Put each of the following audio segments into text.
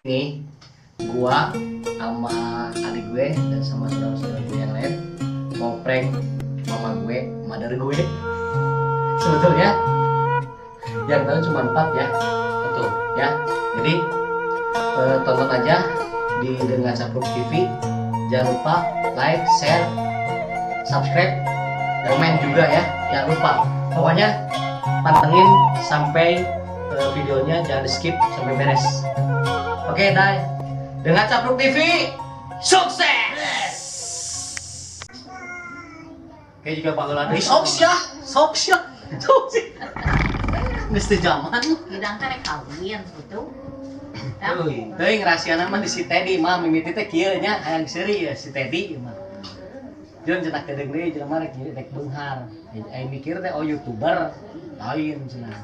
Nih, gua sama adik gue dan sama saudara-saudara gue yang lain mau prank mama gue, mother gue. Sebetulnya yang tahu cuma empat ya, betul ya. Jadi tonton aja di Dengan Capruk TV. Jangan lupa like, share, subscribe, komen juga ya. Jangan lupa. Pokoknya pantengin sampai videonya, jangan di skip sampai beres. Oke, dah. Dengan Capruk TV, sukses. Oke, juga panggilan deui sok sia, sok sia, sok sia. Geus teu zaman. Hidang teh rek kawin gitu. Euy, teuing rahasiana mah di si Teddy mah mimiti teh kieu nya, hayang seuri ya si Teddy mah. Jeung cenah kedeung deui jelema rek rek beunghar. Aing mikir teh, oh, YouTuber lain cenah.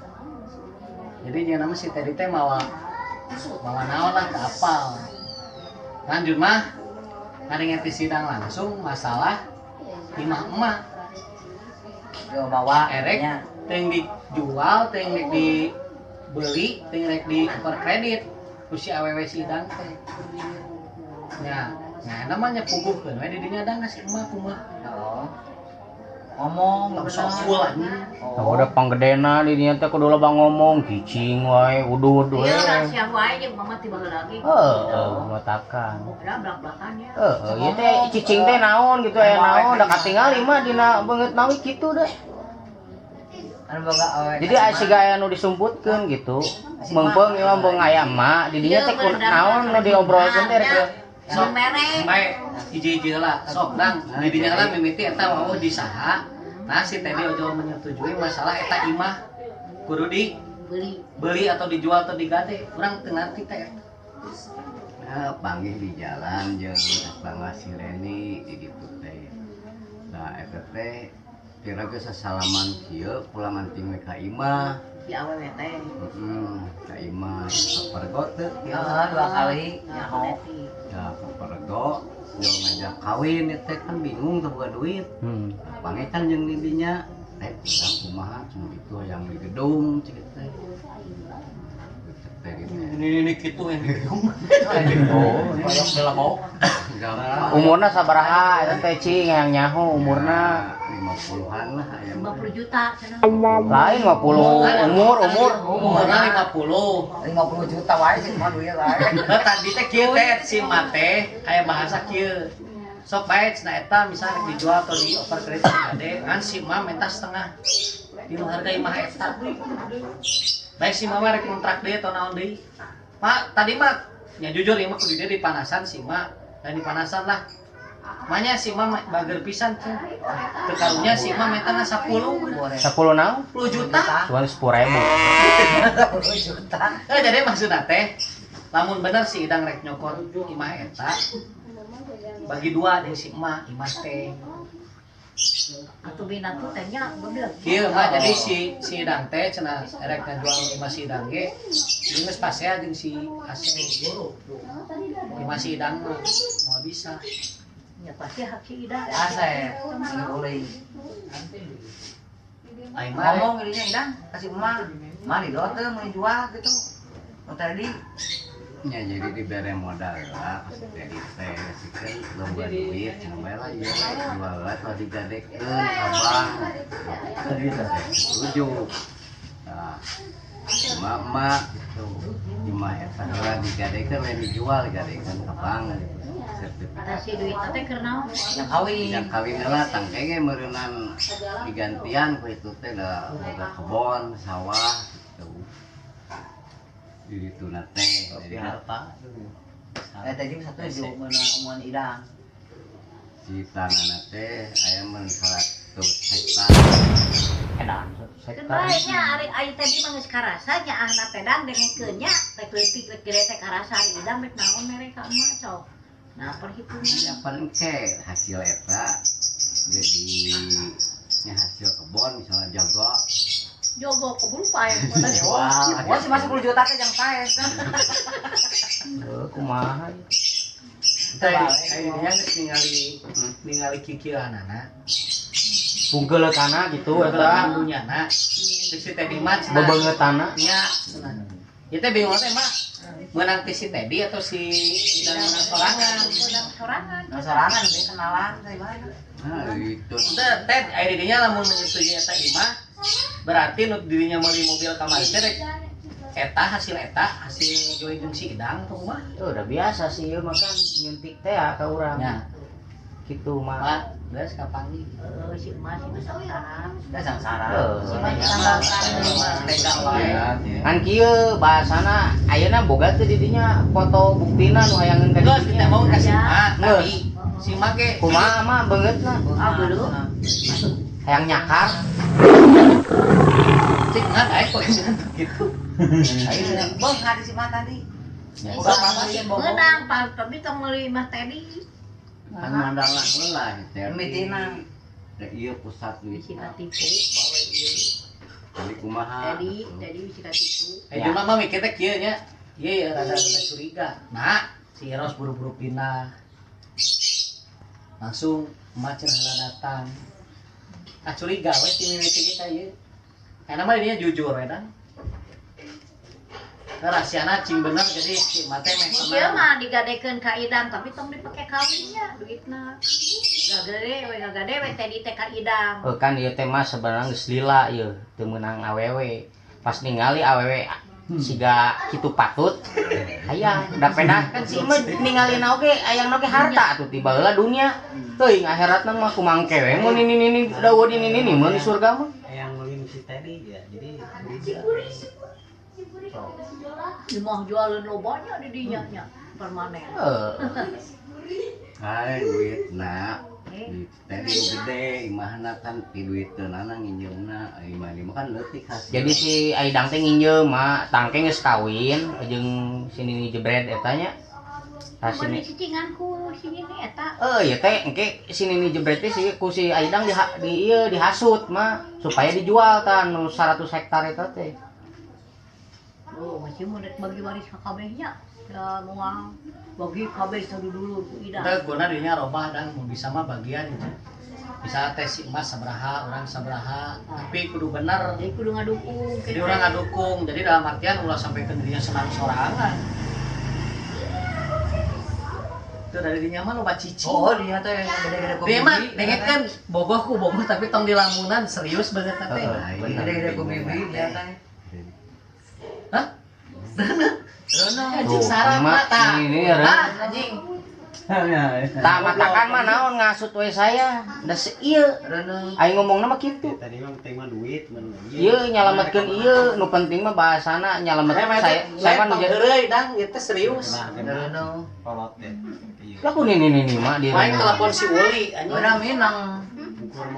Jadi nya nama si Teddy teh mawa mawa naon lah, teu apal. Lanjut mah ngadengin ti sidang langsung masalah imah emak. Yo bawa Erek nya. Teuing dijual, teuing rek dibeli, teuing rek di kredit ku si awewe si Idang teh. Nya, nah namanya puguhkeun we di dinya dang si emak kumaha. Oh. Ngomong Langsung bener. Full anjing. Nah, udah panggedena di dinya teh kudu loba ngomong, cicing wae, udud wae. Iya, rahasia wae jeung mama tiba lagi. Heeh, matakan. Udah belak-belakan ya. Heeh, ieu teh cicing teh naon gitu, aya naon da katingali mah dina beungeut nawi kitu deh. Anu boga awewe. Jadi aya siga aya nu disumputkeun gitu. Meungpeung ieu mah beung aya emak di dinya teh naon nu diobrolkeun teh rek. Sok mere. Bae hiji-hiji heula sok dang di dinya lah mimiti eta mau di saha. Nah, si Teddy ojo menyetujui masalah eta imah kudu di beli. Beli atau dijual atau digade, urang teu ngarti teh eta. Nah, panggih di jalan jeung tetangga si Reni di ditu teh. Nah, eta teh kira geus sasalaman kieu pulang anting we ka imah. Di awewe teh. Heeh, ka imah kapergo teu. Heeh, dua kali Ya, nyaho. Neti. Ya kapergo jeung ngajak kawin teh kan bingung teu boga duit. Nah, panggih kan jeung di dinya teh urang kumaha cuma itu yang di gedung cik teh. Cek teh gitu. Ini kitu yang di gedung. Oh, Koyok heula bau. Gampang. Umurna sabaraha eta teh, cing, yang nyaho umurna? 50-an lah aya mah. 50 juta cenah. Lain 50 umur umur. Umurna 50. 50 juta wae sih mah duit wae. Nah, tadi teh kieu teh si mate aya bahasa kieu. Sok bae cenah eta misalnya dijual atau di over kredit gade kan si ma minta setengah di harga imah eta. Baik si mama rek kontrak deui atau naon deui. Mak tadi mah ya jujur ieu mah kudu dia dipanasan si ma dan dipanasan lah. Manya si ma bager pisan teh. Teu karunya si ma minta 10 10 naon? 10 juta. Cuman 10.000. 10 juta. Eh, jadi maksudna teh lamun bener si Idang rek nyokot imah eta bagi dua jeung si emak imah teh. Atuh bina tuh teh nya bener. Kieu mah jadi si si Idang teh cenah erek ngajual imah si Idang ge jeung geus pasea jeung si Asep imah si Idang mah moal bisa. Ya pasti hak si Ida. Asep, si boleh. Aing mah rek- Ngomong ininya Idang, kasih emak. Emak di teh mau jual gitu. Nu tadi Ya jadi dibere modal lah kasih Teddy teh kasihkeun loba duit cenah bae lah ieu jual lah atau digadekeun ka bank. Setuju. Nah, emak-emak gitu. Imah eta heula digadekeun lain dijual, digadekeun ka bank gitu. Sertifikat. Ada si duit teh keur naon? Yang kawin. Yang kawin heula tangke ge meureunnan digantian ku itu teh da boga kebon, sawah gitu. Di ditu na teh. Tapi Jadi harta. Eh tadi satu meunang omongan Idang. Si tanahna teh aya mun 100 hektar. Edan. Keun bae nya ari ari tadi mah geus karasa nya ahna teh dang dengekeun nya teh leutik rek gede teh karasa ari Idang rek naon mere ka emak sok. Nah, perhitungan. Ya paling ke hasil eta jadi nya hasil kebon misalnya jago. Jogo kebun pae. Jual. Wah, sih masih 10 juta teh jang paes. Heuh, kumaha? Teh aya dinya geus ningali ningali kikieuanana. Pungkeuleutana gitu eta. Eta dunyana. Cek si Teddy mah cenah. Bebeungeutana. Nya cenah. Ieu teh bingung teh mak. Meunang ti si Teddy atau si Idang meunang sorangan? Meunang sorangan. Nah, sorangan dia kenalan dari mana? Nah, itu. Teu, Ted, aya di dinya lamun menyetujui eta imah, berarti nu dirinya meuli mobil kamari teh rek eta hasil join jeung si Idang atau kumaha? Itu udah biasa sih ieu mah kan nyuntik teh ya ka urang. Nya, Kitu mah. Pak, geus kapanggih. Heeh, si emas si sengsara. Udah sengsara. Heuh. Si emas sengsara. Tega wae. Ya, ya. Kan kieu bahasana ayeuna boga teu di dinya foto buktina nu hayangeun ka Geus dinya. kita mau ka si Ma Geus. tadi. Si Ma ge Kumaha mah beungeutna? Ah, belum. Hayang nyakar. Cik ngan aing kok jangan gitu. Ayo, bang, ada si Ma tadi. Ya, Bukan apa sih, bohong. Meunang, Pak, tapi tong meuli imah Teddy. Kan mandalah heula si Teddy. Mitina. Da ieu pusat duit. Bisi katipu, bawe ieu. Jadi kumaha? Teddy, Teddy bisi katipu. Eh cuma mah mikir teh kieu nya. Ieu ya rada-rada curiga. Nah, si Eros buru-buru pindah. Langsung emak cenah heula datang. Ah curiga we si mimiti ge ka ieu. Karena mah dia jujur we dan. Nah, rahasiana cing bener jadi si emak teh meh Ieu tenang. mah digadekeun ka Idang, tapi tong dipake kawinnya duitna. Gagede we gagade we Teddy teh ka Idang. Eh, kan ieu teh mah sebenarnya geus lila ieu teu meunang awewe. Pas ningali awewe siga kitu patut hayang da pedah kan si mah ningalina oge hayang oge harta atuh ti baheula dunia teuing akhiratna mah kumaha kewe mun ini ini dawuh ini ini mun di surga mah. Yang ngulin si Teddy ya, jadi curiga. Imah jualan lobanya di dinya nya permanen. Heuh. Hai duitna. Eh, Duit Teddy nu gede, imahna kan ti duiteunana nginjeumna, imah di mah kan leutik hasil. Jadi si Aidang teh nginjeum mah tangke geus kawin jeung si Nini jebret eta nya. Tah si Mun cicingan ku si Nini eta. Eh, ya teh engke si Nini jebret teh si ku si Aidang di, di ieu dihasut mah supaya dijual tah nu 100 hektar eta teh. Oh, masih mun rek bagi waris ka kabehnya. Da moal bagi kabeh sadudulur ku Idang. Teu guna dirinya robah dan mun bisa mah bagian gitu. Bisa teh si emas sabaraha, orang sabaraha, tapi kudu bener. Jadi kudu ngadukung. Jadi orang ngadukung, jadi dalam artian ulah sampai ke dirinya senang sorangan. Itu dari dirinya mah loba cicing. Oh, dia teh gede-gede ku Dia mah bibi. dengekeun bogoh ku bogoh tapi tong di lamunan serius banget teh. Heeh. Nah, ini Gede-gede ku bibi dia teh. Hah? Reuneuh. Anjing Tuh, sarap emak, mah tah. ini, reuneuh. Tah, anjing. Tah matakan mah naon ngasut we saya. Da ieu Reuneuh. aing ngomongna mah kitu. Tadi mah penting mah duit, mun Ieu nyalametkeun ieu nu penting mah bahasana nyalamet saya saya mah nu jadi heureuy dang ieu teh serius. Reuneuh. Kolot deh. Iya. lah ku nini nini mah di Main telepon si Uli anjing. Udah minang.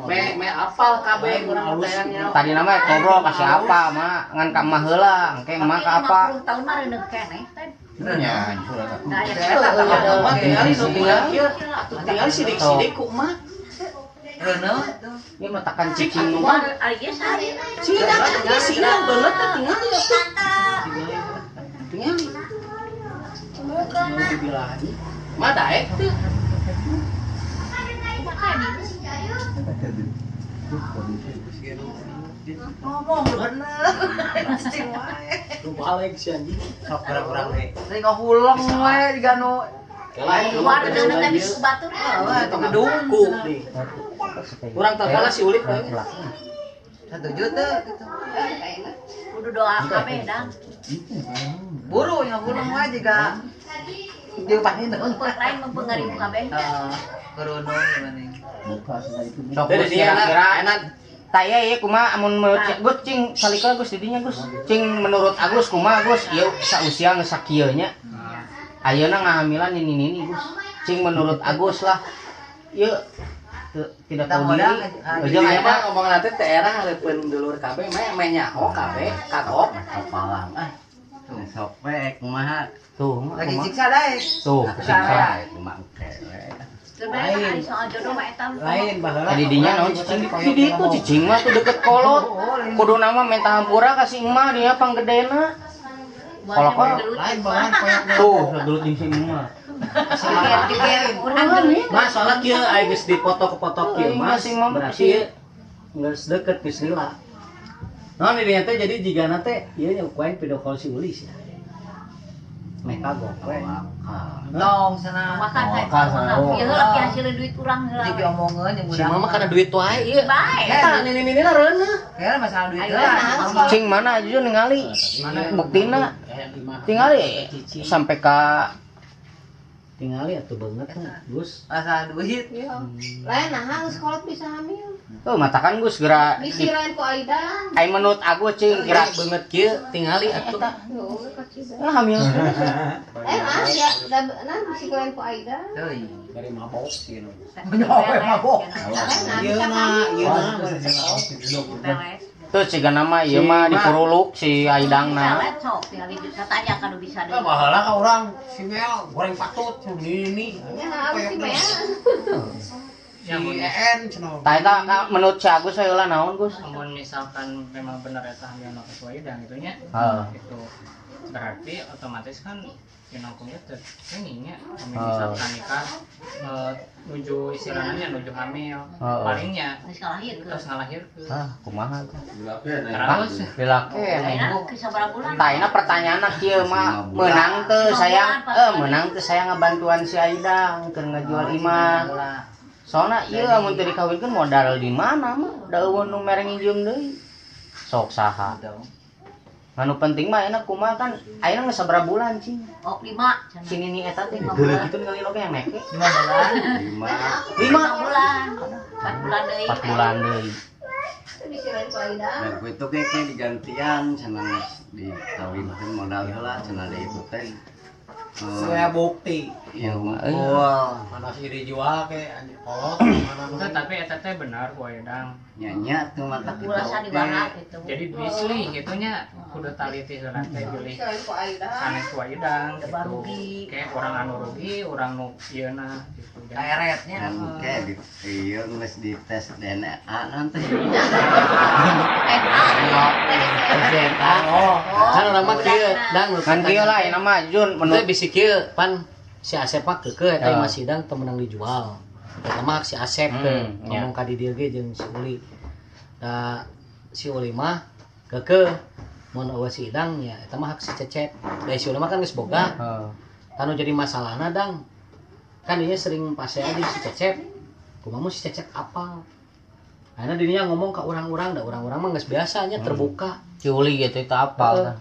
Me me apal kabeh urang teh nya. Tadi nama ngobrol kasih apa mah ngan ka emak heula engke emak ka apa. 50 tahun mah reuneuh keneh teh. Nya, hancur eta. Da aya Mah tingali nu tinggal kieu. Atuh tingali sidik-sidik ku mah. Reuneuh tuh. Ieu mah takan cicing nu Mah ari ge sare. Si Idang si Idang beungeut teh tingali atuh. Tingali. Mau dibilangi. Mah daek teu. Ngomong bener. Cicing wae. Lu balik si anjing. Sok kurang-kurang we. Sering ngahuleng we jiga nu Keluar reuneuh teh bisa batur. Heeh, Tong gedungku nih. Kurang telepon lah si Ulik we. Setuju teu gitu. Kudu doa kabeh dang. Buru yang ngahuleng wae jiga jeung paninun. Lain mempengaruhi kabeh. Heeh, kuruno gimana. Sok Jadi Gus, dia kira-kira enak tah ieu ieu kumaha amun menurut Gus cing salika Gus di dinya Gus. Cing menurut Agus kumaha Gus ieu sausia geus sakieu nya. Ayeuna ngahamilan nini nini Gus. Cing menurut Agus lah. Ieu tidak tahu diri. Jeung Jeung aya aya mah ngomong nanti teh era hareupeun dulur kabeh meh meh nyaho kabeh kagok. Kapalang ah. Sok we kumaha. Tuh, mah Lagi kumaha? siksa daek. Tuh, siksa. Kumaha engke we. Sebenarnya ari soal jodoh mah eta Lain baheula. Tadi dinya naon cicing di ditu cicing mah tuh deket kolot. Kudu nama minta hampura ka si emak dia panggedena. Kalau Lain bahan koyak tuh gelut jeung si emak. Urang gelut. Mas soalnya kieu aya geus dipoto-kepoto kieu Euy, Mas. si emak mah Berarti geus deket geus lila. Naon di dinya teh jadi jigana teh ieu nya ku aing video call si Ulis ya. Meh kagok we. Tong sana. Makan Oh, saya. kan, sana. Ya heula ki hasilna duit urang heula. Jadi omongeun jeung Si budak. mama kana duit wae ieu. Bae. Eta nini-nini lah reuneuh. Kayaknya masalah duit Ayo, heula. Cing mana jujur ningali buktina tingali sampai ka Tingali atuh banget Gus. Masalah duit. Iya. Lain nah geus kolot bisa hamil. oh matakan Gus geura Bisi lain ku Aida. ai menurut aku cing kira Banget kieu tingali atuh. Yo, kacida. ah, hamil. Eh, ah, ya, da nah bisi lain ku Aida. Teuing. Dari mabok gitu. Nyawa mabok. Lain nah Iya bisa na, hamil. iya na. Beres. Tuh siga nama ieu mah dipuruluk si Aidangna. Bisa sok tinggal katanya kan bisa Nah, deui. baheula ka urang si Mel goreng patut si ini. Ya, harus sih mah. Si EN cenah. Tah eta ka menurut si Agus heula naon Gus? Namun misalkan memang benar eta hamil nu sesuai dan gitunya Heeh. itu berarti otomatis kan inongkumnya teh nya Oh. misalkan nikah nuju istilahnya nuju hamil Heeh. palingnya Geus ngalahirkeun. terus ngalahirkeun Ah, kumaha tuh? Terus Lilake Ayeuna geus sabaraha bulan? Tah ayeuna pertanyaanna kieu mah meunang teu saya meunang teu saya ngabantuan si Aidang keur ngajual imah. Soalna ieu amun teu dikawinkeun modal di mana mah? Da eueuh nu mere nginjem deui. Sok saha? Anu penting mah ayeuna kumaha kan ayeuna geus sabaraha bulan cing. Oh, 5 cenah. Si Nini eta teh geuleuh kitu ningali oge yang neke. 5 bulan. 5. 5 bulan. 4 bulan deui. 4 bulan deui. Bisi lain ku Aida. Dan ku itu kayak digantian cenah geus dikawinkeun modal heula cenah da itu teh. Saya bukti. Iya, Wah. Mana si dijual ke anjing kolot mana itu tapi eta teh benar ku Aidang. Nya tuh mata kita Ulah oge. sandiwara gitu. Jadi bisli gitunya kudu taliti heula teh bilih Bisi lain ku Aida. sanes ku Aidang gitu. Rugi. Kayak orang anu rugi, orang nu ieu na gitu. Jadi, Eretnya. Dan kayak di iya geus dites DNA nanti. DNA. Kan urang mah kieu, dang nu Kan kieu lah ayeuna mah Jun Menurut menurut bisi kieu pan si Asep mah keukeuh eta Ya. imah sidang teu meunang dijual. Eta mah hak si Asep teh ngomong ka di dieu ge jeung si Uli. Da si Uli mah keukeuh mun eueuh si Idang nya eta mah hak si Cecep. Da si Uli mah kan geus boga. Heeh. Tanu jadi masalahna dang. Kan dia sering pase aja si Cecep. Kumaha mun si Cecep apal. Akhirnya dirinya ngomong ke orang-orang, da orang-orang mah geus biasanya terbuka. Si Uli gitu itu apal. Heeh.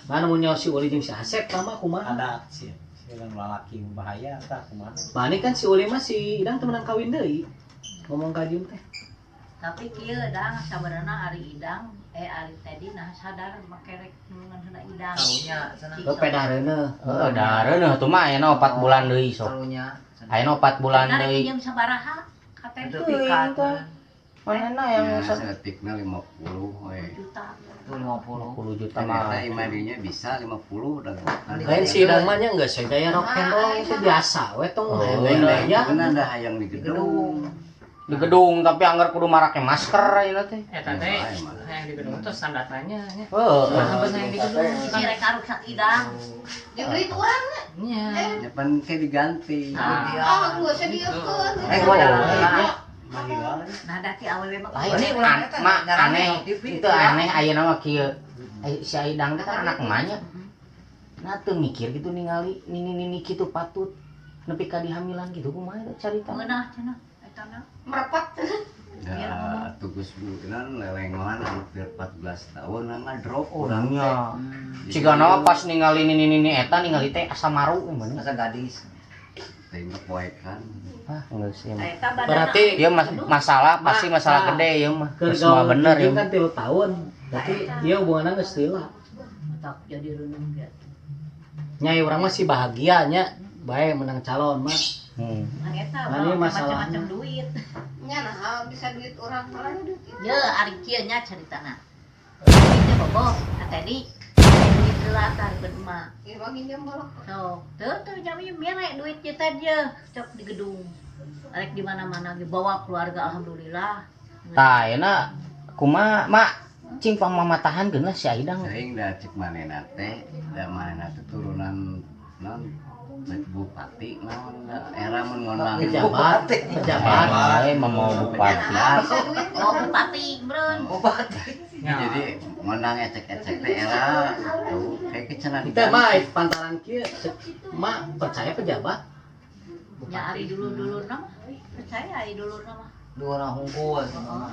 Mana mun nyaho si Uli jeung si Asep tah mah kumaha? Adat sih. Si kan lalaki bahaya tah kumaha. Nah, ini kan si Uli mah si Idang teu meunang kawin deui. Ngomong ka Jum teh. Tapi kieu dang sabenerna ari Idang ari Teddy nah sadar make rek nulungan heula Idang. Tahunya cenah. Heuh pedah reuneuh. Heeh, da reuneuh tuh mah ayeuna 4 bulan deui sok. Tahunya. Ayeuna 4 bulan Benar deui. pinjam sabaraha ka Teddy? Itu pikat. Manehna yang Ya, seetikna 50 we. Juta. Tuh 50. 10 juta Kan mah. eta imah dinya bisa 50 dah. Lain si Idang mah nya geus we gaya rock and roll itu biasa we tong Oh, gaya. Bener dah hayang di gedung. Di gedung tapi anggar kudu marake masker ayeuna teh. Eta teh Ya, mah. yang di gedung tuh standarnya nya. Heeh. Nah, bener yang di gedung Si kan. rek karuksak Idang. Jeung duit urang Nya. Ya pan kayak diganti. Nah, ah geus dieukeun. Gua dah. Nah, da ti awewe mah Lain Ini ulang eta, ma nyarang aneh TV. itu aneh ayeuna mah kieu. Si Aidang teh kan anak emaknya. Nah teu mikir gitu ningali nini-nini kitu patut nepi ka dihamilan gitu kumaha eta carita. ngeunah cenah eta na. Merepet. Ya, tugas bulan lelengan hampir 14 tahun ngadrop urang teh. Orangnya. Cigana mah pas ningali nini-nini eta ningali teh asa maru gimana? Masa gadis. Tembak poekan. Ah, geus ieu mah. Eta badanna Berarti Ieu masalah pasti masalah Ma, gede ieu mah. Keur Geus mah gaul bener ieu jeung mah. kan 3 tahun. Berarti ieu hubunganna geus lila. tak jadi reuneuh gitu. Nyai urang mah sih bahagia nya bae menang calon mah. Nah, eta Nah, ini mah masalahnya. macam-macam duit. Nya nah bisa duit urang malah duit itu. Ye, ari kieu nya caritana. Duitnya bobo, ka Teddy. Duit heula tarikeun emak. Ieu mah nginjem bolok. Sok, teu teu jami mere duit ieu teh ye, cok di gedung. Arek di mana-mana ge bawa keluarga alhamdulillah. Tah ayeuna kumaha mak cing pamamatahan geuna si Aidang. Sering dah cek manehna teh, da manehna teh turunan non bupati naon da era mun ngondang Pejabat, pejabat. Eh, mau bupati. Bisa duit Oh, bupati, meureun. Bupati. Jadi menang ecek-ecek teh era gitu. Kayak kecenah Kita mah pantaran kieu mak percaya pejabat. Ya ari dulu-dulu nama percaya ari dulu nama. Dua orang hungkul semua.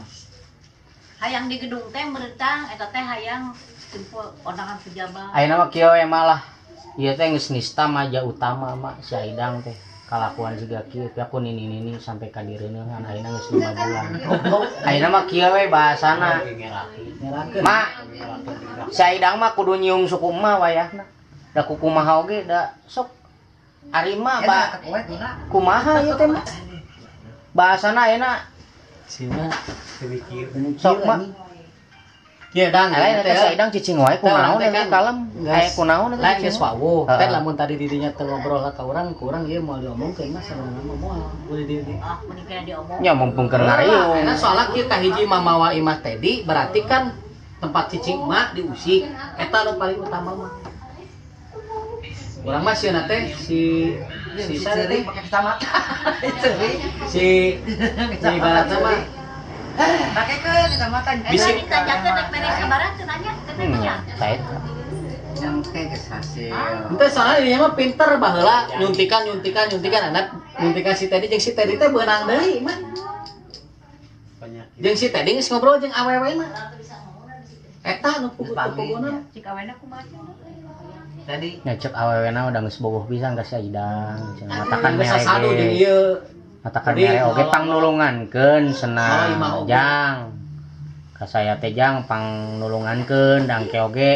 Hayang di gedung teh meretang eta teh hayang timpul kondangan pejabat. Ayeuna mah kieu we malah. Ieu teh geus nista maja utama mah si Aidang teh. Kalakuan siga kieu tapi aku nini-nini sampai ka direuneuhan ayeuna geus 5 bulan. Ayeuna mah kieu we bahasana. Mak, si Aidang mah kudu nyium suku emak wayahna. Da kumaha oge da sok ari mah ba kumaha ieu teh mah. Bahasana ayeuna Sina sok mah. Kieu dang Lain eta si Aidang cicing wae kunaon eta kalem. Aya kunaon eta Lain geus wawuh. Heeh. Teh lamun tadi dirinya teu ngobrol ka urang, ku urang ieu moal diomongkeun mah sabenerna mah moal. Boleh di Ah, mending kena diomong. Nya mumpung keur ngariung. Karena soalnya kieu kahiji mamawa imah Teddy berarti kan tempat cicing emak diusik. Eta nu paling utama mah. Urang mah sieuna teh si si Si teh pakai kacamata. Ceri. si si ibaratna mah Pakai ke kacamata. Eta Bisi- ditanyakeun rek mere sabaraha teu nanya, teu nanya. Saya Yang kayak geus hasil. Ente soalnya dia mah pinter baheula nyuntikan nyuntikan nyuntikan anak nyuntikan si Teddy jeung si Teddy teh beunang deui mah. Jeung si Teddy geus ngobrol jeung awewe mah. Eta nu pugu puguna. Cik awena kumaha cenah? Tadi nya cek awewena udah geus bogoh pisan ka si Aidang. Cenah matakan Geus mere sasadu jeung ge. ieu. Matakan Jadi, mere oge kalau- pangnulungankeun Kalau cenah imah oge. jang. Ka saya teh jang pangnulungankeun dang ke oge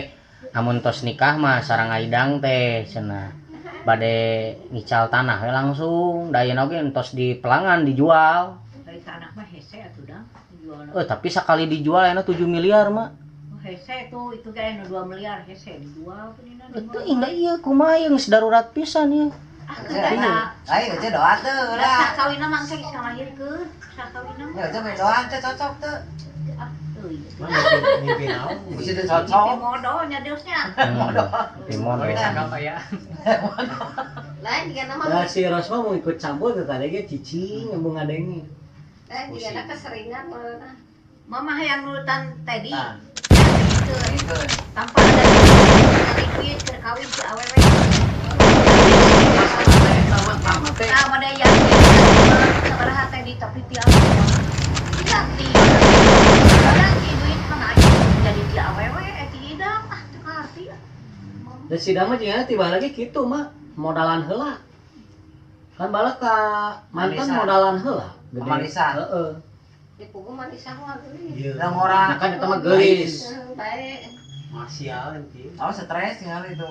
amun tos nikah mah sareng Aidang teh cenah. Bade ngical tanah we langsung, da ayeuna oge entos di pelangan dijual. Dari tanah mah hese atuh dang dijualna. Tapi sakali dijual ayeuna 7 miliar mah. Oh, hese tuh itu ge anu 2 miliar hese dijual tuh nina. Teu indah ieu kumaha ieu geus darurat pisan ieu. Ah, keun Ayo aja doa tuh lah. Sakawinna mah engke geus ngalahirkeun. Sakawinna mah. Ya aja doa teh cocok tuh. Ah, euy. Mimpi naon? Bisa teh Mimpi cocok. modal nya deusnya. Mimpi modal. Kayak Lain juga nama Nah, si Rosma mau ikut campur teh tadi ge cicing mau ngadenge. lain juga ada keseringan mana. Mama hayang nurutan Teddy. Tah. Gitu. Itu. Tanpa ada duit keur kawin si awewe. Tama teh. Nah, pada yang sabaraha Teddy tapi ti awewe. Ganti. Ganti duit mah aya jadi ti awewe ti idang ah teu ngarti. Dan si Dama jeung tiba lagi kitu mah modalan heula. Kan bala ka mantan Manisa. modalan heula. Gede. Manisa. Heeh. Di pugu manisah mah geulis. Lah ngora. Nah kan eta mah geulis. Baik. Marsial ente. Oh, stres tinggal itu.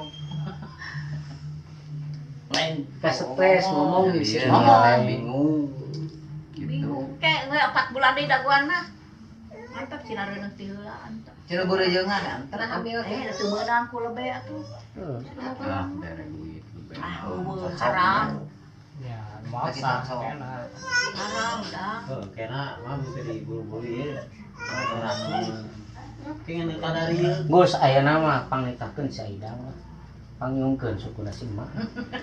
Lain ka stres ngomong di Iya, ngomong. bingung. Gitu. Bingung kayak nge 4 bulan deui daguan mah. Mantap cina reuneuh ti heula antep. Cina burejeungan anter. Pernah hamil Eh, teu meunang ku lebe atuh. Ah, bere duit lebih. Ah, eueuh haram. ya mau sah enak. Haram dah. Oh, kena mah bisa diburu-buru ya. Kayaknya kadari ieu. Gus ayeuna mah pangnikahkeun si Aidang lah. Pangyungkeun sukuna si emak.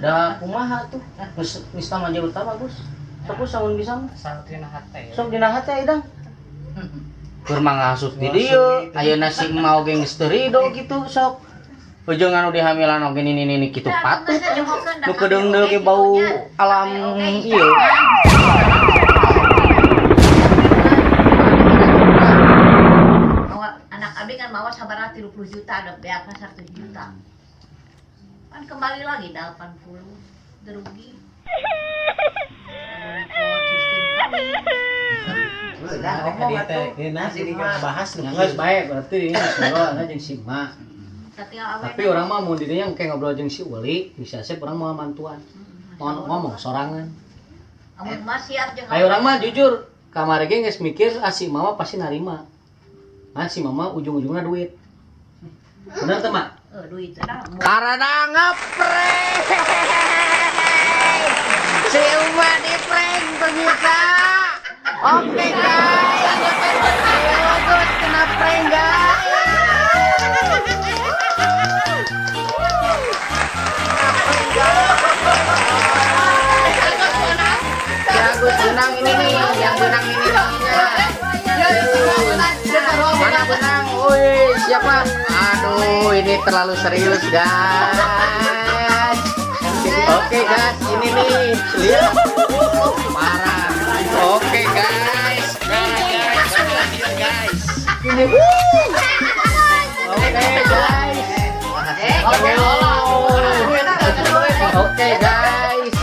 Da kumaha tuh? Geus nista manja utama Gus. Sok Gus amun bisa mah. Asal tina hate. Sok dina hate Aidang. Keur mangasup di dieu, ayeuna si emak oge geus teu rido kitu sok. Ujung anu dihamilan oge nini-nini kitu patut. Nu kedeung ge bau alam ieu. Mawa anak abi kan mawa sabaraha 30 juta ada beakna 100 juta. Kan kembali lagi 80 rugi. Sistem kawin. Udah ngomong atuh. Nah, jadi bahas nu Geus bae berarti ini ngobrol ana jeung si emak. Satinggal awewe. Tapi orang mah mun dirinya kayak ngobrol jeung si Uli, bisa sih orang mau mantuan. Mau ngomong sorangan. Amun mah siap jeung Ayo orang mah jujur, kamari ge geus mikir ah si mama pasti narima. Nah si mama ujung-ujungnya duit. Bener teu, Mak? Eh, duit dah. Karena ngeprank. Si Uma di prank ternyata. Oke guys. Gus kena prank guys. Ya Gus benang ini nih, yang benang ini nih. Mana benang? siapa? Aduh, ini terlalu serius, guys. Oke, guys, ini nih. Lihat. Parah. Oke, guys. Nah, guys, berhasil, guys. Oke, guys. Oke, oke, guys.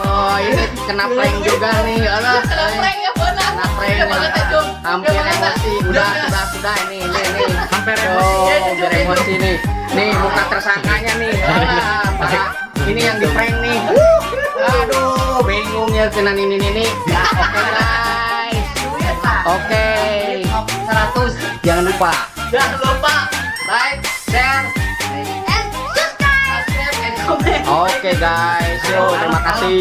Oh, ini kena prank juga nih. Alah, Kena prank ya, Bona. Kena prank. Ya banget ya, Jom. Hampir Ya banget, emosi. Udah, ini. Hampir emosi. Oh, hampir emosi nih. Nih, muka tersangkanya nih. Alah, parah. Ini yang di prank nih. Aduh, bingung ya kena ini. Ya, oke, guys. Oke. 100. Jangan lupa. Jangan lupa like, share, And subscribe. and comment. Oke, guys. Yo, terima kasih.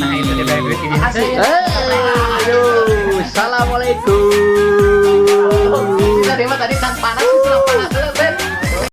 Nah, itu dia duit ini. Hey, yo, assalamualaikum. Tadi mah tadi kan panas, itu panas.